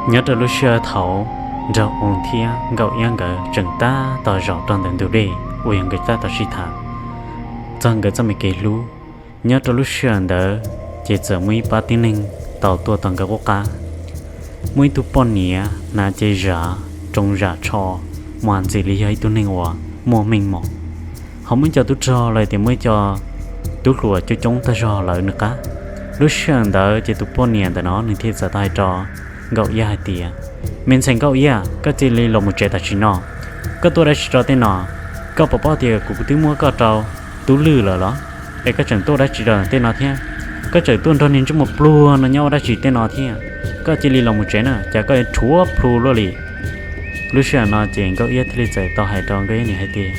Nyob rau lub sij hawm thaum Nraug Oo thiab Nkauj Iab nkawd tseem tab tom zaum rau ntawm ntug dej uas yog nkawd tab tom sib tham txog nkawd txoj me kev hlub, nyob rau lub sij hawm ntawd ces txawm muaj ib pab tib neeg tau tuaj tom nkawd qub qab. Muaj ib tug poj niam hnav cev zam, roos zam tsho, mas ntxim li yog ib tug neeg uas muaj meej mom. Ho muaj ib co tub rog los tias muaj ib co tub hluas coob coob tag zog lawv nws qab. Lub sij hawm ntawd ces tus poj niam ntawm no nws thiaj txawm tau hais rau Nkauj Iab hais tias, Me ntxhais Nkauj Iab, koj cia li los mus tsev tam sim no. Koj tuaj dab tsi rau tej no? Koj puas paub tias kuv twb muab koj rau Tub Lwj lawm los? Es koj tseem tuaj dab tsi rau tej no thiab? Koj tseem tuaj nrog niag ntsej muag pluag no nyob ua dab tsi tej no thiab? Koj cia li los mus tsev na, cas koj rhuav plhu luaj li. Lub sij hawm no ces Nkauj Iab thiaj li txawm tau hais rau Nkauj Iab niam hais tias,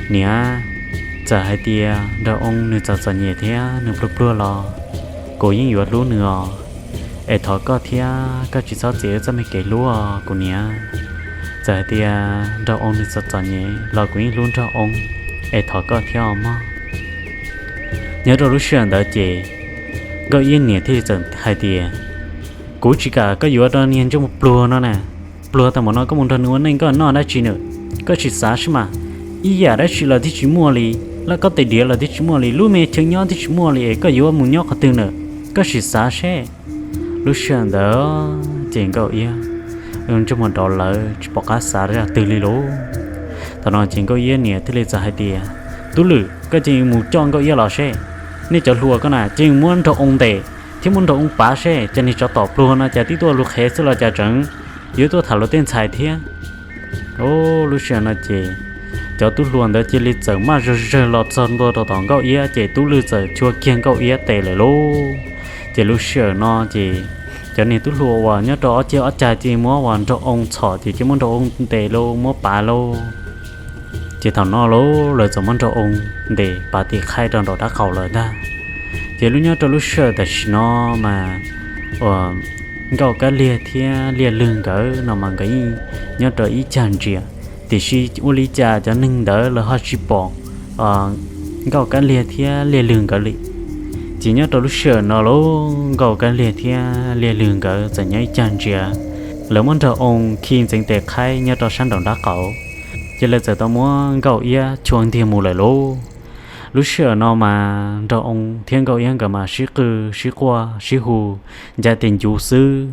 Niam, txawm hais tias Nraug Oo nws txom txom nyem thiab nws pluag pluag los kuv yeej yuav hlub nws os. Es thov koj thiab koj tsis txhob txiav wb txoj me kev hlub os kuv niam. Txawm hais tias Nraug Oo nws txom txom nyem los kuv yeej hlub Nraug Oo, es thov koj thiab os mog. Nyob rau lub sij hawm ntawd ces Nkauj Iab niam thiaj li txawm hais tias, Kuv tsis kam koj yuav rau niag ntsej muag pluag no na. Pluag tag npaum no koj mus nrog nws ua neej koj noj dab tsi na? Koj sim xav saib mas, ib yam dab tsi los twb tsis muaj li, laj kab tais diav los twb tsis muaj li, lub me chaw nyob twb tsis muaj li es koj yuav mus nyob qhov twg na? Koj sim xav seb. Lub sij hawm ntawd ces Nkauj Iab ntsej muag dov lawm tsis pom qab xav zaj twg li lauj. Thaum no ces Nkauj Iab niam thiaj li txawm hais tias, Tub Lwj, koj cia li mus coj Nkauj Iab los seb. Nej cov hluas koj na cia li muab Nraug Oo ntes thiab muab Nraug Oo pav seb, cas niag tsov tom pluag no cas tib tuaj lus qhev xwb los cas tseem yuav tuaj tham luag tej ntxhais thiab. Lub sij hawm no ces cov tub hluas ntawd cia li txawm maj zog zawg los txog ntua rau tom Nkauj Iab ces Tub Lwj txawm chua kiag Nkauj Iab tes lawm lauj. Ces lub sij hawm no ces cov niag tub hluas uas nyob rau ob ceg ob cag cia li muab uas Nraug Oo txhom ces cia muab Nraug Oo ntes lauj, muab pav lauj. Ces thaum no lauj lawv txawm muab Nraug Oo ntes pav tim qhaib rau nraum dab qaum lawm ntag. Ces lub nyob rau lub sij hawm tam sim no mas uas Nkauj Kab Liag thiab Liaj Lwg nkawd no mas nkawd yeej nyob rau ib cag ntsia, tiam sis ua li cas cov neeg ntawd lawv ho tsis pom Nkauj Kab Liag thiab Liaj Lwg nkawd li. Ces nyob rau lub sij hawm no lauj Nkauj Kab Liag thiab Liaj Lwg nkawd txawm nyob ib cag ntsia, lawv muab Nraug Oo khi ntxeev tes qhaib nyob rau sab nraum nraub qaum, ces lawv txawm tau muab Nkauj Iab chua ntiag mus lawm lauj. Lub sij hawm no mas Nraug Oo thiab Nkauj Iab nkawd mas sib qw sib quaj sib hu ncav tes ncuv xwb.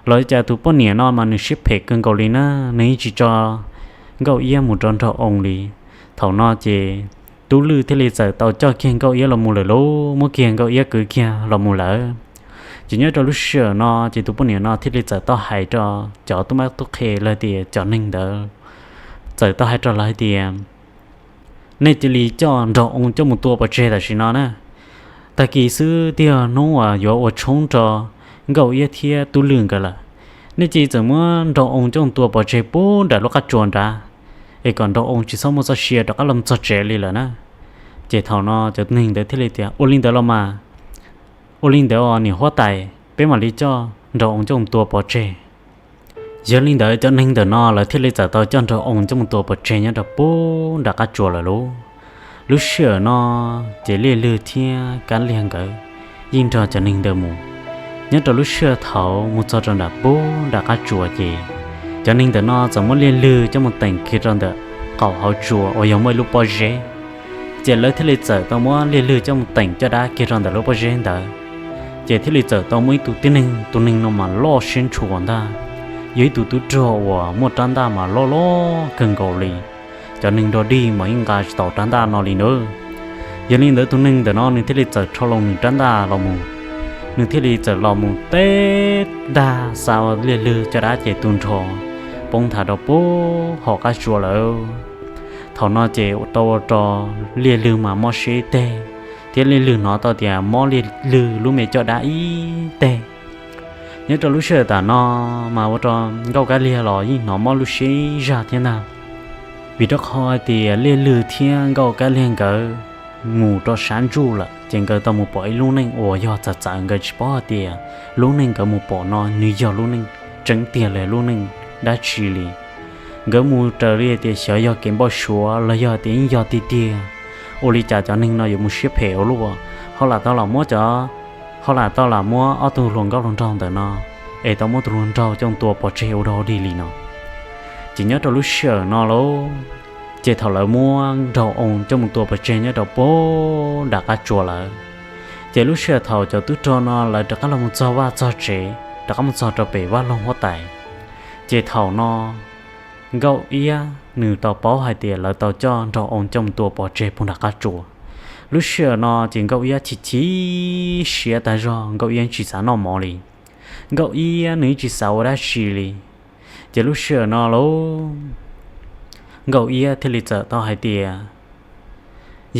Los cas tus poj niam no mas nws siab phem kawg nkaus li na, nws yeej tsis tso Nkauj Iab mus rau Nraug Oo li. Thaum no ces Tub Lwj thiaj li txawm tau coj kiag Nkauj Iab los mus lawm lauj, muab kiag Nkauj Iab kwv kiag los mus lawm. Ces nyob rau lub sij hawm no ces tus poj niam no thiaj li txawm tau hais rau cov tub mab tub qhe los tias cov neeg ntawd, txawm tau hais rau lawv hais tias, Nej cia li coj Nraug Oo coj mus tua pov tseg tam sim no na. Tag kis xwb twb yog hnub uas yuav ua tshoob rau Nkauj Iab thiab Tub Lwj nkawd lawm. Nej cia li txawm muab Nraug Oo coj mus tua pov tseg puag nram lub qab tsuas nrad, es kom Nraug Oo tsis txhob muaj txoj sia rov qab los txog tsev li lawm na. Ces thaum no cov neeg ntawd thiaj li tias, Ua li ntawd los mas, ua li ntawd os niam huab tais, peb mam li coj Nraug Oo coj mus tua pov tseg. Yog li ntawd cov neeg ntawm no lawv thiaj li txawm tau coj Nraug Oo coj mus tua pov tseg nyob rau puag nram qab tsuas lawm lauj. Lub sij hawm no ces Liaj Lwg thiab Kab Liag nkawd yeej nrog cov neeg ntawd mus. Nyob rau lub sij hawm thaum mus txog rau nram puag nram qab tsuas ces cov neeg ntawm no txawm muab Liaj Lwg coj mus teem kiag rau ntawm qaum hauv tsuas uas yog muaj ib lub pob zeb. Ces lawv thiaj li txawm tau muab Liaj Lwg coj mus teem caj dab kiag rau ntawm lub pob zeb ntawd. Ces thiaj li txawm tau muaj ib tug tib neeg, tus neeg no mas loj siab ntshua ntag, yog ib tug tub rog uas muaj rab ntaj mas loj loj kawg nkaus li. Cov neeg dog dig mas yeej nqa tsis tau rab ntaj no li na. Yog li ntawd tus neeg ntawm no nws thiaj li txawm rho loo nws rab ntaj los mus. Nws thiaj li txawm los mus teb ntaj xa Liaj Lwg caj dab ces tu nrho poob nthav rau puag hauv qab tsuas lawm. Thaum no ces tau ua rau Liaj Lwg mas mob siab ib teg, thiab Liaj Lwg hnov tau tias mob Liaj Lwg lub me caj dab ib teg. Nyob rau lub sij hawm tam no mas ua rau Nkauj Kab Liag los yeej hnov mob lub siab ib zaj thiab ntag. Vim rau qhov hais tias Liaj Lwg thiab Nkauj Kab Liag nkawd mus rau sab ntsuj lawm ces nkawd tau mus pom ib lub neej uas yog txawv txawv, nkawd tsis paub hais tias lub neej nkawd mus pom no nws yog lub neej tseeb tiag los lub neej dab tsi li. Nkawd mus raws li tias xyov yog kev npau suav los yog tias yeej yog tiag tiag. Ua li cas cov neeg no yuav mus siab phem ua luaj, ho lam tau lam muab cov, ho lam tau lam muab ob tug hluas nkauj hluas nraug ntawm no es tau muab tus hluas nraug coj mus tua pov tseg ua dog dig li no. Ces nyob rau lub sij hawm no lauj, ces thaum lawv muab nraug oo coj mus tua pov tseg nyob rau puag nram qab tsua lawm, ces lub sij hawm thaum cov tub rog no lawv rov qab los mus txog vaj txog tsev, rov qab mus txog rau pem vaj loog huab tais, ces thaum no Nkauj Iab nws tau paub hais tias lawv tau coj nraug oo coj mus tua pov tseg puag nram qab tsua. Lub sij hawm no ces Nkauj Iab chim chim siab tag zog, Nkauj Iab tsis xav noj mov li. Nkauj Iab nws tsis xav ua dab tsi li. Ces lub sij hawm no lauj, Nkauj Iab thiaj li txawm tau hais tias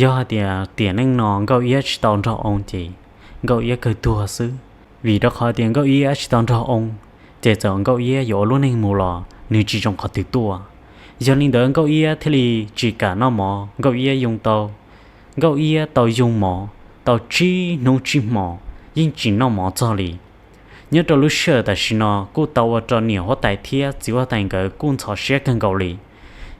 yog hais tias tiam neej no Nkauj Iab tsis tau nraug oo ces Nkauj Iab kawg tuag xwb. Vim rau qhov tias Nkauj Iab tsis tau nraug oo, ces txawm Nkauj Iab yuav ua lub neej mus los nws tsis zoo qhov twg tuaj. Yog li ntawd Nkauj Iab thiaj li tsis kam noj mov, Nkauj Iab yoo tau, Nkauj Iab tau yoo mov tau tsib hnub tsib hmos yeej tsis noj mov txog li. Nyob rau lub sij hawm tam sim no kuj tau ua rau niam huab tais thiab txiv huab tais nkawd kuj ntxhov siab kawg nkaus li.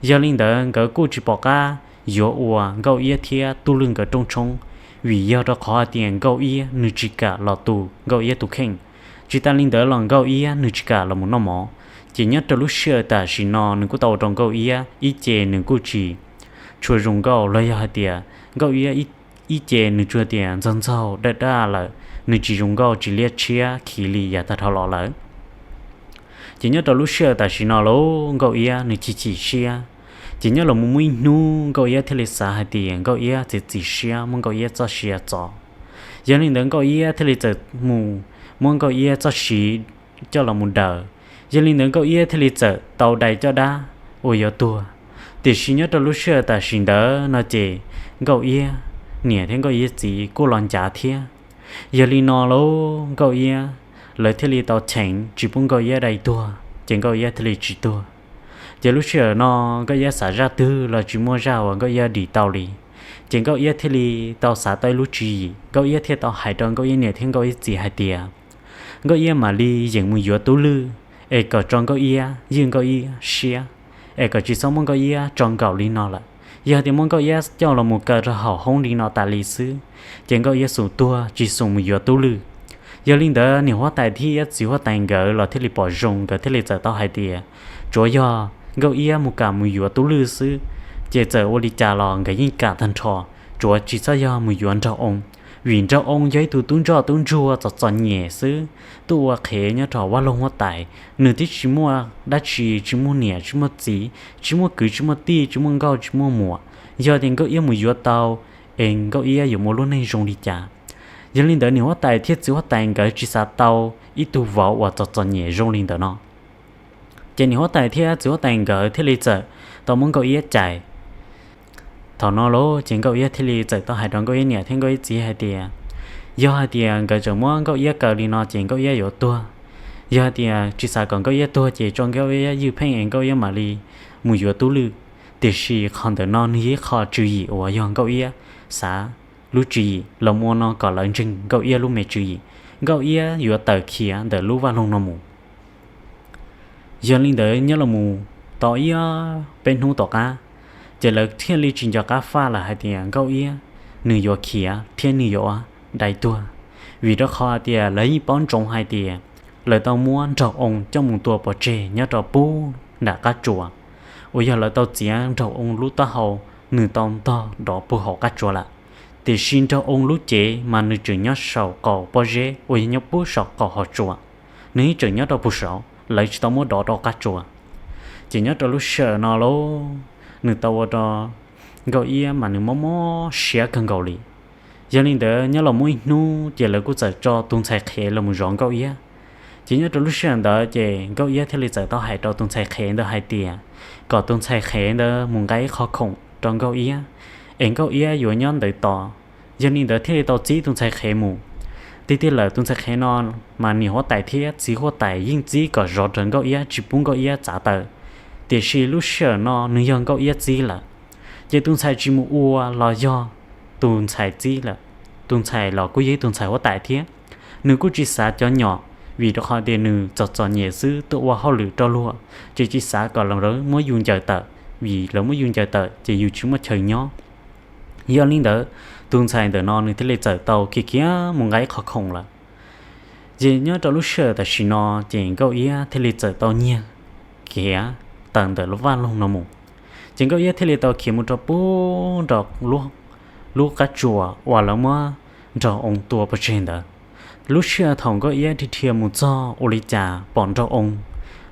Yog li ntawd nkawd kuj tsis pom qab yuav ua Nkauj Iab thiab Tub Lwj nkawd rooj tshoob, vim yog rau qhov hais tias Nkauj Iab nws tsis kam los tu Nkauj Iab tus kheej. Tsis tas li ntawd los Nkauj Iab nws tsis kam los mus noj mov. Ces nyob rau lub sij hawm tam sim no nws kuj tau ua rau Nkauj Iab ib ce nws kuj tsis tshua zoo nkauj los yog hais tias Nkauj Iab ib ce nws tsuas tias ntxaug ntxaug daj daj lawm, nws tsis zoo nkauj tsis liab tshiab khiv li yav tag dhau los lawm. Ces nyob rau lub sij hawm tam sim no lauj, Nkauj Iab nws chim chim siab. Ces nyob los mus muaj ib hnub Nkauj Iab thiaj li xav hais tias Nkauj Iab txiav txim siab muab Nkauj Iab txoj sia txov. Yog li ntawd Nkauj Iab thiaj li txawm mus muab Nkauj Iab txoj sia coj los mus daws. Yog li ntawd Nkauj Iab thiaj li txawm tau dai caj dab uas yuav tuag. Tiam sis nyob rau lub sij hawm tam sim ntawd no ces Nkauj Iab niam thiab Nkauj Iab txiv kuj los ncav thiab. Yog li no lauj, Nkauj Iab lawv thiaj li tau cheem tsis pub Nkauj Iab dai tuag, ces Nkauj Iab thiaj li tsis tuag. Ces lub sij hawm no Nkauj Iab xav zaj twg los tsis muaj zaj uas Nkauj Iab dim tau li. Ces Nkauj Iab thiaj li tau xav tau ib lub tswv yim, Nkauj Iab thiaj tau hais rau Nkauj Iab niam thiab Nkauj Iab txiv hais tias Nkauj Iab mam li yeem mus yuav Tub Lwj, es kom tso Nkauj Iab ywj Nkauj Iab siab, es kom tsis txhob muab Nkauj Iab tso nkaum li no lawm. Yog tias muab Nkauj Iab coj los mus kaw rau hauv hoob li no tas li xwb, ces Nkauj Iab xum tuag tsis xum mus yuav Tub Lwj. Yog li ntawd niam huab tais thiab txiv huab tais nkawd los thiaj li pom zoo, nkawd thiaj li txawm tau hais tias tsuav yog Nkauj Iab mus kam mus yuav Tub Lwj xwb, ces txawm ua li cas los nkawd yeej kam tag nrho, tsuav tsis txhob yog mus yuav nraug oo. Vim nraug oo yog ib tug tub ntsoj tub ntsuag txom txom nyem xwb, tuaj ua qhev nyob rau vaj loog huab tais, nws twb tsis muaj dab tsi, tsis muaj niam tsis muaj txiv, tsis muaj kwv tsis muaj tij, tsis muaj nkauj tsis muaj muam. Yog tias Nkauj Iab mus yuav tau, es Nkauj Iab yuav muaj lub neej zoo li cas? Yog li ntawd niam huab tais thiab txiv huab tais nkawd tsis xav tau ib tug vauv uas txom txom nyem zoo li ntawm no. Ces niam huab tais thiab txiv huab tais nkawd thiaj li txawm tau muab Nkauj Iab cais. Thaum no lauj, ces Nkauj Iab thiaj li txawm tau hais rau Nkauj Iab niam thiab Nkauj Iab txiv hais tias, yog hais tias nkawd tseem muab Nkauj Iab kaw li no ces Nkauj Iab yuav tuag. Yog hais tias tsis xav kom Nkauj Iab tuag ces tso Nkauj Iab ywj pheej es Nkauj Iab mam li mus yuav Tub Lwj. Tiam sis qhov ntawm no nws yog ib qho tswv yim uas yog Nkauj Iab xav lub tswv yim los mus ua no kom lawv ntseeg Nkauj Iab lub me tswv yim, Nkauj Iab yuav tawm khiav ntawm lub vaj loog no mus. Yog li ntawd nyob los mus tau ib peb hnub tom qab, ces lawv thiaj li tsis nco qab faj lawm hais tias Nkauj Iab nws yuav khiav thiab nws yuav dai tuag, vim rau qhov hais tias lawv yeej paub ntsoov hais tias lawv tau muab nraug oo coj mus tua pov tseg nyob rau puag nram qab tsuas, uas yog lawv tau txiav nraug oo lub taub hau, nws tau ntog dov puag hauv qab tsuas lawm. Tiam sis nraug oo lub cev mas nws tseem nyob saum qaum pob zeb uas yog nyob puag saum qaum hauv tsuas, nws yeej tseem nyob rau puag saud, lawv tsis tau muab dov rau qab tsuas. Ces nyob rau lub sij hawm no lauj, nws tau ua rau Nkauj Iab mas nws mob mob siab kawg nkaus li. Yog li ntawd nyob los muaj ib hnub ces lawv kuj txawm tso tus ntxhais qhev los mus zov Nkauj Iab. Ces nyob rau lub sij hawm ntawd ces Nkauj Iab thiaj li txawm tau hais rau tus ntxhais qhev ntawd hais tias kom tus ntxhais qhev ntawd mus nqa ib qho khoom rau Nkauj Iab, es Nkauj Iab yuav nyob ntawd tos. Yog li ntawd thiaj li tau txib tus ntxhais qhev mus. Tiag tiag lawm tus ntxhais qhev no mas niam huab tais thiab txiv huab tais yeej txib kom zov rawv Nkauj Iab tsis pub Nkauj Iab txav taw, tiam sis lub sij hawm no nws yog Nkauj Iab txib lawm. Ces tus ntxhais tsis mus ua los yog tus ntxhais txib lawm. Tus ntxhais los kuj yog ib tus ntxhais huab tais thiab, nws kuj tsis xav cov nyom, vim rau qhov tias nws txom txom nyem xwb tuaj ua hauj lwm rau luag, ces tsis xav kom lawv muab yus ncaws tawm, vim lawv muab yus ncaws tawm ces yus tsis muaj chaw nyob. Yog li ntawd, tus ntxhais ntawm no nws thiaj li txawm tau khiav khiav mus nqa ib qho khoom lawm. Ces nyob rau lub sij hawm tam sim no ces Nkauj Iab thiaj li txawm tau nyiag khiav tawm ntawm lub vaj loog no mus. Ces Nkauj Iab thiaj li tau khiav mus rau puag nram lub qab tsuas uas lawv muab nraug oo tua pov tseg ntawd. Lub sij hawm thaum Nkauj Iab dhia dhia mus txog ua li cas pom nraug oo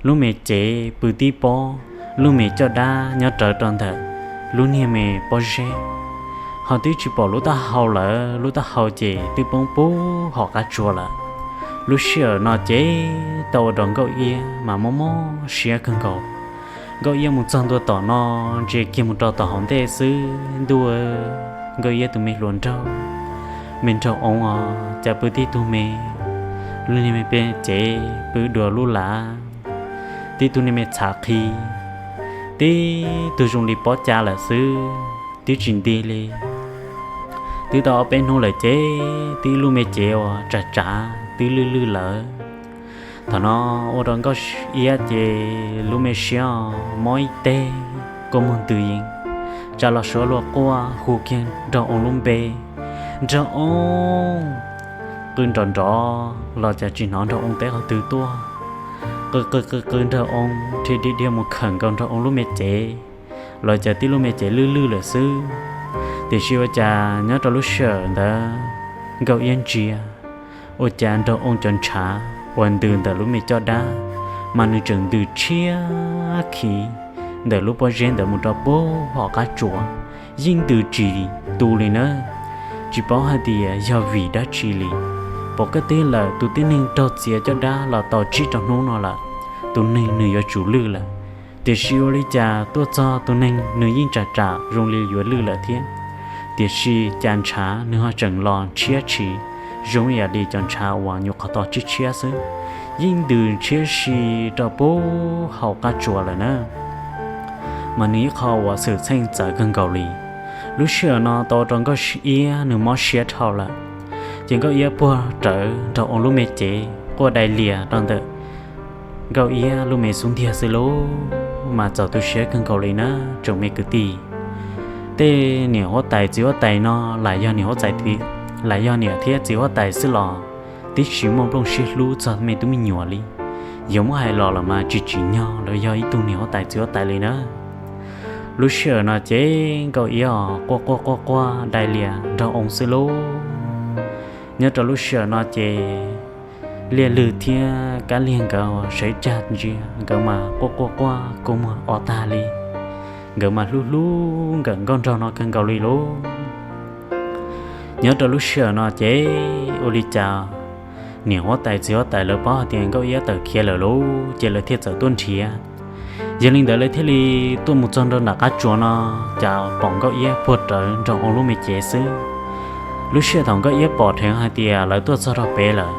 lub me cev pw tib pob, lub me caj dab nyob rawv rau ntawm lub niag me pob zeb, ho twb tsis pom lub taub hau lawm, lub taub hau ces twb poob puag hauv qab tsuas lawm. Lub sij hawm no ces tau ua rau Nkauj Iab mas mob mob siab kawg nkaus. Nkauj Iab mus txog ntua tom no, ntsia kiag mus rau tom hauv ntej xwb, ntuj, Nkauj Iab tus me hluas nraug, me nraug oo os, cas pw tib tug me, lub niag me pem cev pw dua lub lav, tib tug niag me txhav qhi, tib tug zoo li pob ca lawm xwb, twb tsis nti li. Twb tau ob peb hnub lawm ces twb lub me cev uas tsav tsav twb lwj lwj lawm. Thaum no ua rau Nkauj Iab ces lub me siab mob ib teg, kua muag ntws yees, tsa los suav luag quaj hu kiag nraug oo lub npe, nraug oo. Qw nrov nrov los cas tsis hnov nraug oo teb qhov twg tuaj. Qw qw qw qw nraug oo, dhia dhia dhia mus khawm nkaus nraug oo lub me cev los cas tib lub me cev lwj lwj lawm xwb. Tiam sis ua cas nyob rau lub sij hawm ntawd Nkauj Iab ntsia, ua cas nraug oo cov ntshav uas ntws ntawm lub me caj dab mas nws tseem ntws tshiab khiv ntawm lub pob zeb ntawd mus rau puag hauv qab tsuas, yeej ntws tsis tu li na. Tsis paub hais tias yog vim dab tsi li, pom kaj teb lawm tus tib neeg raug txiav caj dab los tau tsib rau hnub no lawm, tus neeg nws yuav tsum lwj lawm. Tiam sis ua li cas tuaj txog tus neeg nws yeej tsam tsam zoo li yuav lwj lawm thiab, tiam sis cas ntshav nws ho tseem los ntshiab tshis zoo ib yam li cov ntshav uas nyuam qhuav tau tshiab tshiab xwb, yeej ntws ntshiab si rau puag hauv qab tsuas lawm na. Mas nws ib qho uas xwm txheej txawv kawg nkaus li. Lub sij hawm no tau rau Nkauj Iab nws mob siab dhau lawm, ces Nkauj Iab puag rawv nraug oo lub me cev quaj dai lias rau ntawm Nkauj Iab lub me xub ntiag xwb lauj, mas txaus tu siab kawg nkaus li na tsoom me kwv tij. Tej niam huab tais txiv huab tais no lam yog niam huab tais, lam yog niam thiab txiv huab tais xwb los twb tsis muaj nplooj siab hlub txog me tub me nyuam li. Yog muab hais los lawm mas tsis tsim nyog lawv yog ib tug niam huab tais txiv huab tais li na. Lub sij hawm no ces Nkauj Iab quaj quaj quaj quaj dai lias nraug oo xwb lauj. Nyob rau lub sij hawm no ces Liaj Lwg thiab Kab Liag nkawd sawv cag ntsia nkawd mas quaj quaj quaj kua muag o tag li. Nkawd mas hlub hlub nkawm nkauj nraug no kawg nkaus li lauj. Nyob rau lub sij hawm no ces ua li cas niam huab tais txiv huab tais lawv paub hais tias Nkauj Iab tawm khiav lawm lauj, ces lawv thiaj txawm tuaj nrhiav. Yog li ntawd lawv thiaj li tuaj mus txog nram qab tsuas no, cas pom Nkauj Iab puag rawv nraug oo lub me cev xwb. Lub sij hawm thaum Nkauj Iab pom dheev hais tias lawv tuaj txog rau pem lawm,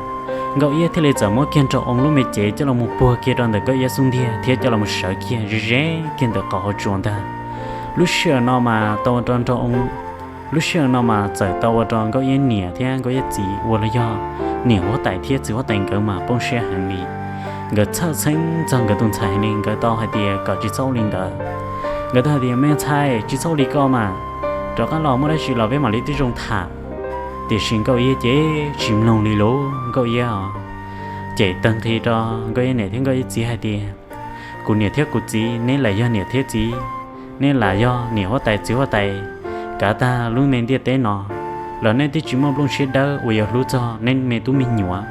Nkauj Iab thiaj li txawm muab kiag nraug oo lub me cev coj los mus puag kiag rau ntawm Nkauj Iab xub ntiag thiab coj los mus sawv kiag ze ze kiag ntawm qhov hauv tsuas ntag. Lub sij hawm no mas tau ua rau nraug oo, lub sij hawm no mas txawm tau ua rau Nkauj Iab niam thiab Nkauj Iab txiv uas los yog niam huab tais thiab txiv huab tais nkawd mas poob siab heev li. Nkawd txhawj txheeb txog nkawd tus ntxhais heev li, nkawd tau hais tias kom tsis txhob ua li ntawd. Nkawd tau hais tias, me ntxhais, tsis txhob ua li ko mas, rov qab los muaj dab tsi los peb mam li tib zoo tham. Tiam sis Nkauj Iab ces tsis mloog li lauj. Nkauj Iab cem tawg nqi rau Nkauj Iab niam thiab Nkauj Iab txiv hais tias, kuv niam thiab kuv txiv, neb lam yog niam thiab txiv, neb lam yog niam huab tais txiv huab tais kav tag lub me ntiaj teb no, los neb twb tsis muaj nplooj siab dawb uas yuav hlub txog neb me tub me nyuam.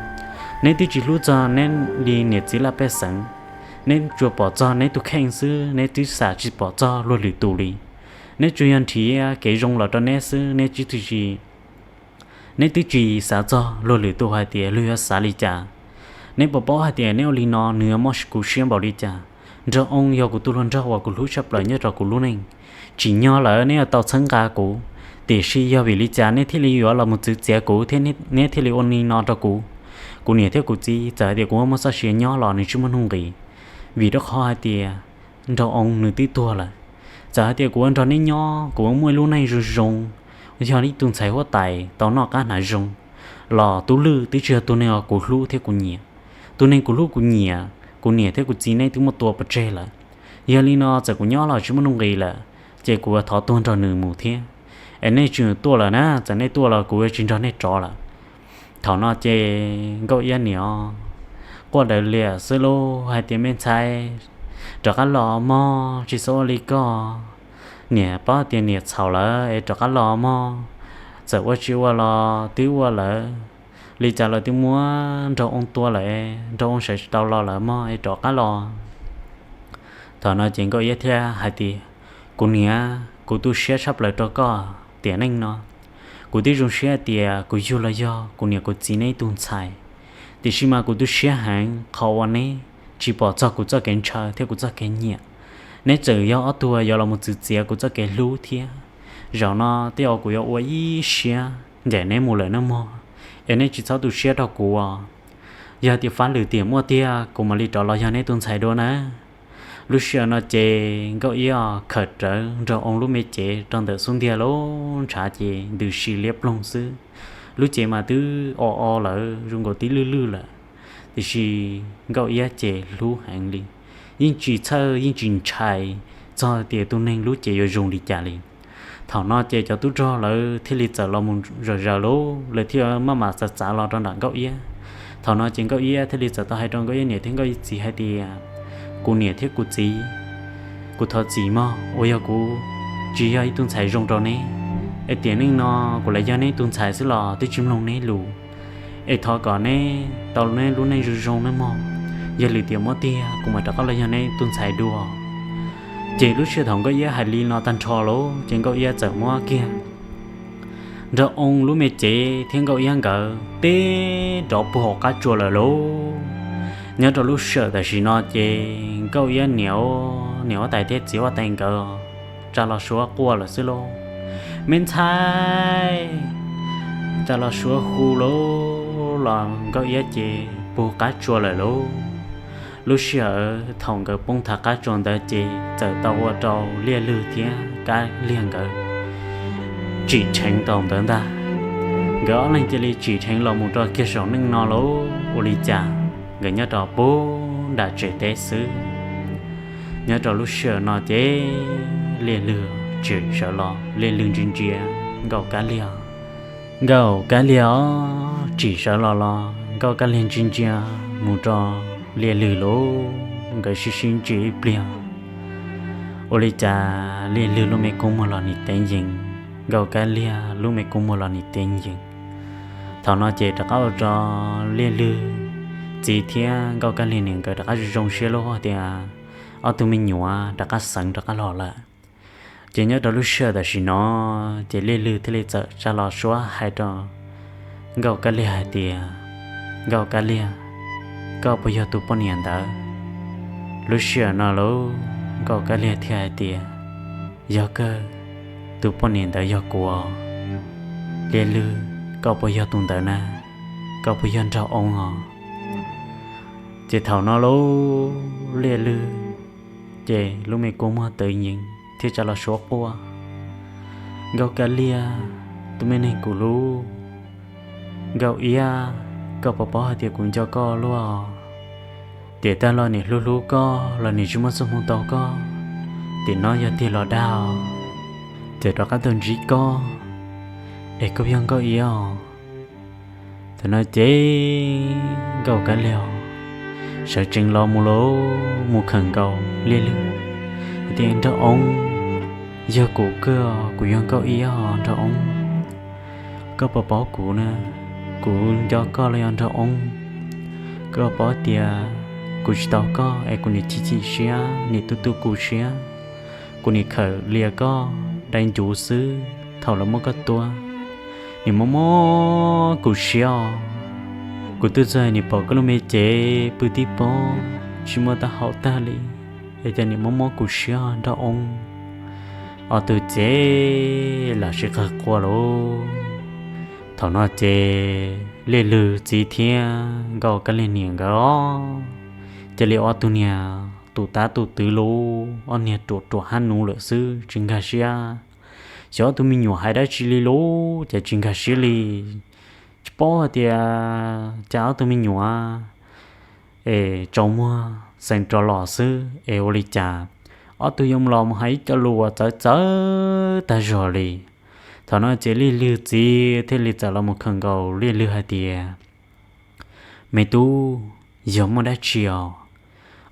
Neb twb tsis hlub txog neb li niam txiv laj pej xeem. Neb tsuas pom txog neb tus kheej xwb, neb twb xav tsis pom txog luag lwm tus li. Neb tsuas yog nrhiav kev zoo los rau neb xwb, neb twb tsis neb twb tsis xav txog luag lwm tus hais tias luag yuav xav li cas. Neb puas paub hais tias neb ua li no nws yuav mob kuv siab npaum li cas? Nraug oo yog kuv tus hluas nraug uas kuv hlub tshaj plaws nyob rau kuv lub neej. Tsim nyog lawm neb yuav tau txhawb nqa kuv, tiam sis yog vim li cas neb thiaj li yuav los mus txwv txiav kuv thiab neb thiaj li ua li no rau kuv? Kuv niam thiab kuv txiv, txawm hais tias kuv muaj txoj sia nyob los nws tsis muaj nuj nqis, vim rau qhov hais tias nraug oo nws twb tuag lawm. Txawm hais tias kuv ua nrog neb nyob, kuv ua muaj ib lub neej zoo zoo, yog ib tug ntxhais huab tais tau noj qab hnav zoo, los Tub Lwj twb tsis yog tus neeg uas kuv hlub thiab kuv nyiam. Tus neeg kuv hlub kuv nyiam, kuv niam thiab kuv txiv neb twb muab tua pov tseg lawm. Yog li no txawm kuv nyob los tsis muaj nuj nqis lawm, ces kuv thov tuag nrog nws mus thiab. Es nej tsis tuaj lawm na, txawm nej tuaj los kuv tsis nrog nej rov lawm. Thaum no ces Nkauj Iab niam quaj daws liam xwb lauj, hais tias, Me ntxhais, rov qab los mog, tsis txhob ua li koj. Niam paub tias niam txhaum lawm es rov qab los mog. Txawm ua tsis ua los twb ua lawm, li cas los twb muab Nraug Oo tua lawm, Nraug Oo sawv tsis tau los lawm mog, es rov qab los. Thaum no ces Nkauj Iab thiaj hais tias, Kuv niam, kuv tu siab tshaj plaws rau koj tiam neej no. Kuv twb zoo siab tias kuv yug los yog kuv niam kuv txiv neb ib tug ntxhais, tiam sis mas kuv tu siab heev qhov uas neb tsis pom txog kuv txoj kev ntshaw thiab kuv txoj kev nyiam. Neb txawm yog ob tug yuav los mus txwv txiav kuv txoj kev hlub thiab. Zaum no tej zaum kuv yuav ua ib siab ncaim neb mus lawm nawb mog, es neb tsis txhob tu siab rau kuv os. Yog tias fab lwm tiam muaj tiag kuv mam li rov los yog neb tus ntxhais dua nawb. Lub sij hawm no ces Nkauj Iab khawm rawv Nraug Oo lub me cev rau ntawm xub ntiag lub ntshav ces ntws si liab ploog xwb. Lub cev mas twb o o lawm, zoo nkaus tib lwj lwj lawm, tiam sis Nkauj Iab ces hlub heev li, yeej tsis txhawj yeej tsis ntshai txog tias tus neeg lub cev yuav zoo li cas li. Thaum no ces cov tub rog lawv thiaj li txawm los mus zom zaws lawm, lawv thiaj maj mam txav txav los rau nram Nkauj Iab. Thaum no ces Nkauj Iab thiaj li txawm tau hais rau Nkauj Iab niam thiab Nkauj Iab txiv hais tias, Kuv niam thiab kuv txiv, kuv thov txim mog uas yog kuv tsis yog ib tug ntxhais zoo rau neb, es tiam neej no kuv lam yog neb tus ntxhais xwb los twb tsis mloog neb lus, es thov kom neb tau neb lub neej zoo zoo nawb mog. Yog lwm tiam muaj tiag kuv mam rov qab los yog neb tus ntxhais dua. Ces lub sij hawm thaum Nkauj Iab hais li no tag nrho lawm ces Nkauj Iab txawm muab kiag Nraug Oo lub me cev thiab Nkauj Iab nkawd tib rov puag hauv qab tsua lawm lauj. Nyob rau lub sij hawm tam sim no ces Nkauj Iab niam, niam huab tais thiab txiv huab tais nkawd tsa los suav quaj lawm xwb lauj. Me ntxhais, tsa los suav hu lauj, los Nkauj Iab ces puag qab tsua lawm lauj. Lub sij hawm thaum nkawd poob thav qab tsua ntawd ces txawm tau ua rau Liaj Lwg thiab Kab Liag nkawd tsim dheev tau ntawd ntag. Nkawd ob leeg cia li tsim dheev los mus rau kiag saum neej no lauj. Ua li cas nkawd nyob rau puag nram tsev teb xwb. Nyob rau lub sij hawm no ces Liaj Lwg tsim sawv los, Liaj Lwg ntsia ntsia Nkauj Kab Liag. Nkauj Kab Liag tsim sawv los los Nkauj Kab Liag ntsia ntsia mus rau Liaj Lwg lauj. Nkawd sib sib ntsia ib pliag, ua li cas Liaj Lwg lub me kua muag los nim tev yees, Nkauj Kab Liag lub me kua muag los nim tev yees. Thaum no ces rov qab ua rau Liaj Lwg txiv thiab Nkauj Kab Liag niam nkawd rov qab zoo siab lauj, tias ob tug me nyuam rov qab xeev rov qab los lawm. Ces nyob rau lub sij hawm tam sim no ces Liaj Lwg thiaj li txawm tsa los suab hais rau Nkauj Kab Liag hais tias, Nkauj Kab Liag, koj puas yog tus poj niam ntawd? Lub sij hawm no lauj, Nkauj Kab Liag thiaj hais tias, Yog kawg, tus poj niam ntawd yog kuv. Liaj Lwg, koj puas yog tus ntawd na? Koj puas yog Nraug Oo os? Ces thaum no lauj, Liaj Lwg ces lub me kua muag tev yees thiab tsa los suab quaj, Nkauj Kab Liag, tus me neeg kuv hlub, Nkauj Iab, koj puas paub hais tias kuv nco koj luaj? Tiam tag los nim hlub hlub koj los nim tsis muaj txoj hmoo tau koj, tiam no yog tiag los dag, ces rov qab tuaj ntsib koj es koj yog Nkauj Iab os. Thaum no ces Nkauj Kab Liag sawv tsees los mus lauj, mus khawm nkaus Liaj Lwg hais tias, Nraug Oo, yog kuv kawg, kuv yog Nkauj Iab os Nraug Oo. Koj puas paub kuv na? Kuv nco koj los yog Nraug Oo? Koj paub tias kuv tsis tau koj es kuv nim chim chim siab, nim tu tu kuv siab, kuv nim khawm lias koj dai ncuv xwb. Thaum lawv muab koj tua, nim mob mob kuv siab os. Kuv tuaj txog nim pom koj lub me cev pw tib pob tsis muaj taub hau tag li, es cas nim mob mob kuv siab Nraug Oo. Ob tug ces lam sib qawg quaj lauj. Thaum no ces Liaj Lwg txiv thiab Nkauj Kab Liag niam nkawd cia li ob tug niag tus tab tus twv lauj, ob niag ruam ruam hab nuv lawm xwb tsis nkag siab. Xyov ob tug me nyuam hais dab tsi li lauj, ces tsis nkag siab li. Tsis paub hais tias cas ob tug me nyuam es tsaus muag xeev rov los xwb es ua li cas ob tug yuav los mus hais ib co lus uas txawv txawv tag zog li. Thaum no ces Liaj Lwg txiv thiaj li txawm los mus khawm nkaus Liaj Lwg hais tias, Me tub, yog muaj dab tsi os?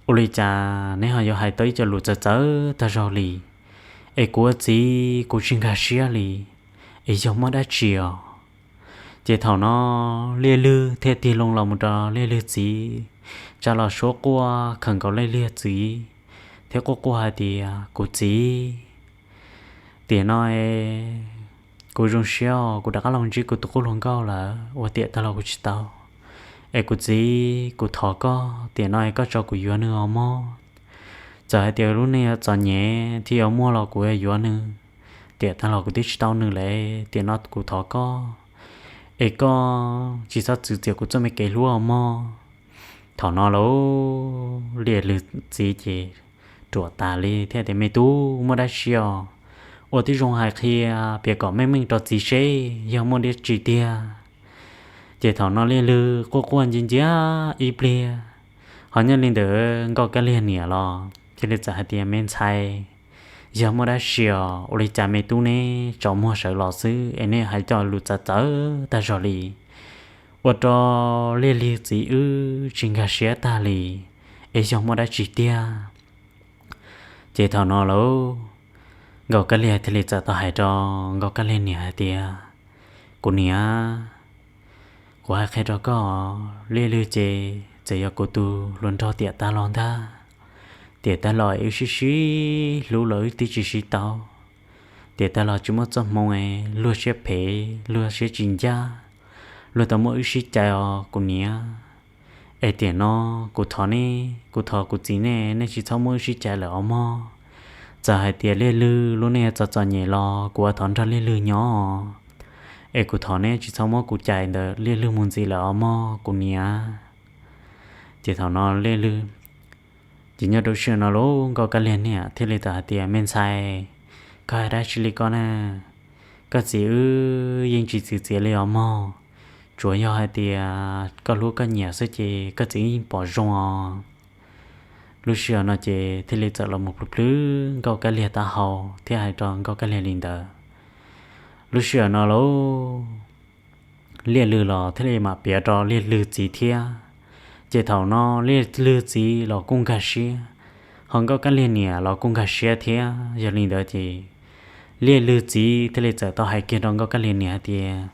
Ua li cas neb ho yuav hais tau ib co lus txawv txawv tag zog li? Es kuv ua txiv kuv tsis nkag siab li, es yog muaj dab tsi os? Ces thaum no Liaj Lwg thiaj tig loo los mus rau Liaj Lwg txiv, tsa los suab quaj khawm nkaus Liaj Lwg txiv, thiab quaj quaj hais tias, Kuv txiv, tiam no kuv zoo siab os, kuv rov qab los ntsib kuv tus qub hluas nkauj lawm, ua tiam tag los kuv tsis tau. Es kuv txiv, kuv thov koj, tiam no koj tso kuv yuav nws os mog. Txawm hais tias lub neej yuav txom nyem thiab yuav muaj los kuv yuav yuav nws, tiam tag los kuv twb tsis tau nws li, tiam no kuv thov koj, es koj tsis txhob txwv txiav kuv txoj me kev hlub os mog. Thaum no lauj, Liaj Lwg txiv ces ruam tas li thiab tias, Me tub, muaj dab tsi os? Ua tib zoo hais qhia, piav kom meej meej rau txiv seb yog muaj dab tsi tiag. Ces thaum no Liaj Lwg quaj quaj ncia ncia ib pliag, ho nyob li ntawd Nkauj Kab Liag niam los thiaj li txawm hais tias, Me ntxhais, yog muaj dab tsi os? Ua li cas me tub neb tso muag sawv los xwb es neb hais cov lus txawv txawv tag zog li? Ua rau Liaj Lwg txiv wb tsis nkag siab tag li, es yog muaj dab tsi tiag? Ces thaum no lauj, Nkauj Kab Liag thiaj li txawm tau hais rau Nkauj Kab Liag niam hais tias, Kuv niam, kuv hais qhia rau koj, Liaj Lwg ces txawm yog kuv tus hluas nraug tiam tag los ntag. Tiam tag los wb sib sib hlub los wb twb tsis sib tau. Tiam tag los tsis muaj txoj hmoo es luag siab phem luag siab tsis ncaj, luag tau muab wb sib cais os kuv niam. Es tiam no kuv thov neb, kuv thov kuv txiv nej, nej tsis txhob muab wb sib cais lawm os mog. Txawm hais tias Liaj Lwg lub neej yuav txom txom nyem los kuv ua thov nrog Liaj Lwg nyob, es kuv thov neb tsis txhob muab kuv cais ntawm Liaj Lwg mus ntxiv lawm os mog kuv niam. Ces thaum no Liaj Lwg, ces nyob rau sij hawm no lauj, Nkauj Kab Liag niam thiaj li txawm hais tias, Me ntxhais, koj hais dab tsi li ko na? Koj txiv wb yeej tsis txwv txiav li os mog. Tsuas yog hais tias koj hlub koj nyiam xwb ces koj txiv yeej pom zoo os. Lub sij hawm no ces thiaj li txawm los mus plhws plhws Nkauj Kab Liag taub hau thiab hais rau Nkauj Kab Liag li ntawd. Lub sij hawm no lauj, Liaj Lwg los thiaj li mam piav rau Liaj Lwg txiv thiab. Ces thaum no Liaj Lwg txiv los kuj nkag siab, ho Nkauj Kab Liag niam los kuj nkag siab thiab. Yog li ntawd ces Liaj Lwg txiv thiaj li txawm tau hais kiag rau Nkauj Kab Liag niam hais tias,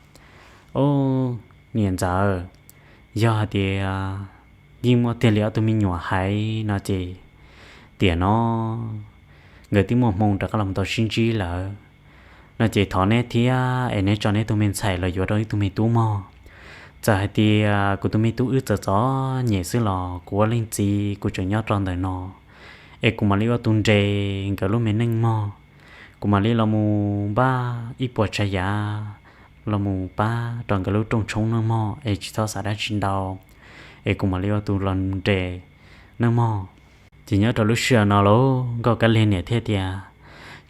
Au, niam ntxawm, yog hais tias yeej muaj tiag li ob tug me nyuam hais no ces tiam no nkawd twb muaj hmoo rov qab los tau sib ntsib lawm no ces thov neb thiab es neb tso neb tus me ntxhais los yuav rau ib tug me tub mog. Txawm hais tias kuv tus me tub wb txawm txom nyem xwb los kuv ua leej txiv kuv tseem nyob rau ntawm no, es kuv mam li ua tus nres nkawd lub me neej mog. Kuv mam li los mus npaj ib puas tsav yav los mus pab rau nkawd lub rooj tshoob nawb mog, es tsis txhob xav dab tsi ntau, es kuv mam li ua tus los nres nawb mog. Ces nyob rau lub sij hawm no lauj, Nkauj Kab Liag niam thiaj tias,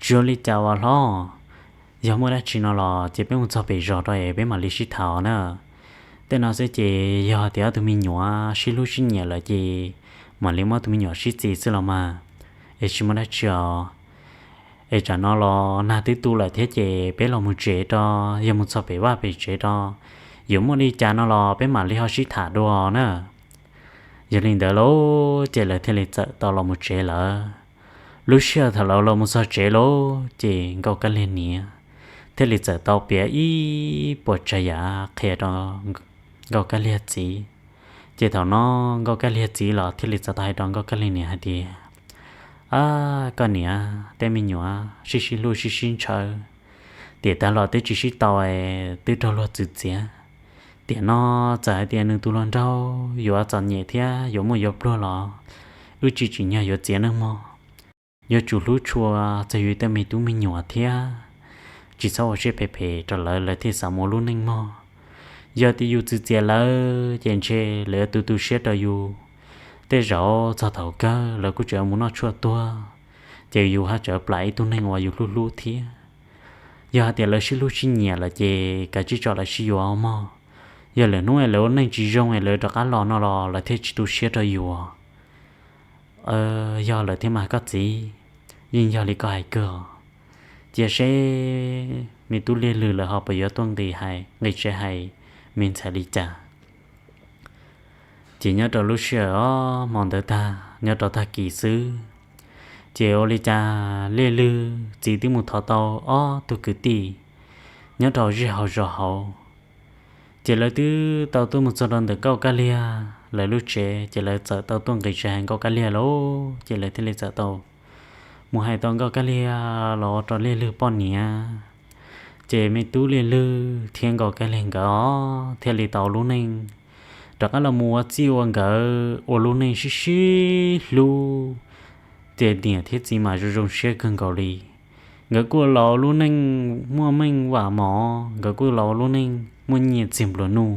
Tsis ua li cas as hlob, yog muaj dab tsi no los ces peb mus txog pem zos rau es peb mam li sib tham na. Tej no xwb ces yog tias ob tug me nyuam sib hlub sib nyiam lawm ces mam li muab tus me nyuam sib txis xwb los mas, es tsis muaj dab tsi os. Es tsam no los nag twb tu lawm thiab ces peb los mus tsev rau, yog mus txog pem vaj pem tsev rau, yuav muaj li cas no los peb mam li ho sib tham dua na. Yog li ntawd lauj, ces lawv thiaj li txawm tau los mus tsev lawm. Lub sij hawm thaum lawv los mus txog tsev lauj, ces Nkauj Kab Liag niam thiaj li txawm tau piav ib puas tsav yam qhia rau Nkauj Kab Liag txiv. Ces thaum no Nkauj Kab Liag txiv los thiaj li txawm tau hais rau Nkauj Kab Liag niam hais tias, Ab, koj niam, tej me nyuam sib sib hlub sib sib ntshaw, tiam tag los twb tsis sib tau es twb raug luag txwv txiav. Tiam no txawm hais tias nws tus hluas nraug yuav txom nyem thiab yuav muaj yuav pluag los wb tsis tsim nyog yuav txiav nawb mog. Yuav tsum hlub tshua txog yus tej me tub me nyuam thiab tsis txhob ua siab phem phem rau lawv, lawv thiaj xav mus lub neej mog. Yog tias yus txwv txiav lawv ces ntshe lawv yuav tu tu siab rau yus. Tej zaum txog thaum kawg lawv kuj tseem mus noj tshuaj tuag, ces yus haj tseem plam ib tug neeg uas yus hlub hlub thiab. Yog hais tias lawv sib hlub sib nyiam lawm ces kav tsij tso lawv sib yuav mog. Yog lwm hnub es lawv ua neej tsis zoo es lawv rov qab los no los lawv thiaj tsis tu siab rau yus. Yog lawm thiab mas koj txiv, yeej yog li koj hais kawg os. cia seb me tub Liaj Lwg lawv ho puas yuav tuaj nqis hais, nqis tsev hais me ntxhais li cas. Ces nyob rau lub sij hawm ob hmo ntawd tag, nyob rau tag kis xwb, ces ua li cas Liaj Lwg txiv twb mus thov tau ob tug kwv tij nyob rau zej hauv zos hauv. Ces lawv twb tau tuaj mus txog rau ntawm Nkauj Kab Liag lawv lub tsev, ces lawv txawm tau tuaj nqis tsev hais Nkauj Kab Liag lauj, ces lawv thiaj li txawm tau mus hais tau Nkauj Kab Liag los ua rau Liaj Lwg poj niam. Ces me tub Liaj Lwg thiab Nkauj Kab Liag nkawd thiaj li tau lub neej rov qab los mus ua txij ua nkawm ua lub neej sib sib hlub, ces niam thiab txiv mas zoo zoo siab kawg nkaus li. Nkawd kuj los ua lub neej muaj meej vam mom, nkawd kuj los ua lub neej muaj nyiaj txiag nplua nuj,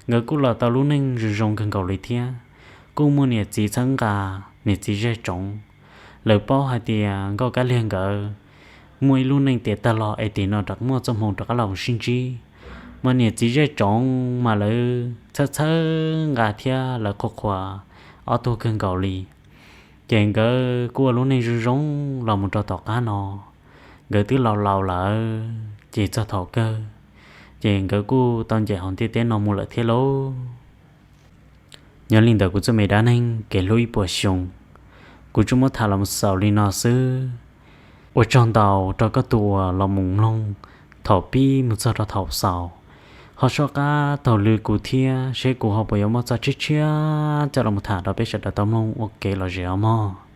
nkawd kuj los tau lub neej zoo zoo kawg nkaus li thiab. Kuj muaj niam txiv txhawb nqa, niam txiv zej tsoov. Lawv paub hais tias Nkauj Kab Liag nkawd muaj ib lub neej tiav tag los es tim no rov muaj txoj hmoo rov qab los sib ntsib, mas niam txiv zej tsoov mas lawv txhawb txhawb nqa thiab lawv qhuas qhuas ob tug kawg nkaus li. Ces nkawd kuj ua lub neej zoo zoo los mus rau tom qab no, nkawd twb laus laus lawm, ces txog thaum kawg, ces nkawd kuj tau ncaim hauv ntiaj teb no mus lawm thiab lauj. Nyob li ntawd kuv txoj me dab neeg kev hlub ib puas xyoo, kuv tsuas muab tham los xaus li no xwb. Ua tsaug ntau rau koj tus uas los mus mloog thaum pib mus txog rau thaum xaus, ho soj qab taug lw kuv thiab seb kuv ho puas yuav muaj txoj tshiab tshiab coj los tham rau peb sawv daws tau mloog ua kev lom zem os mog.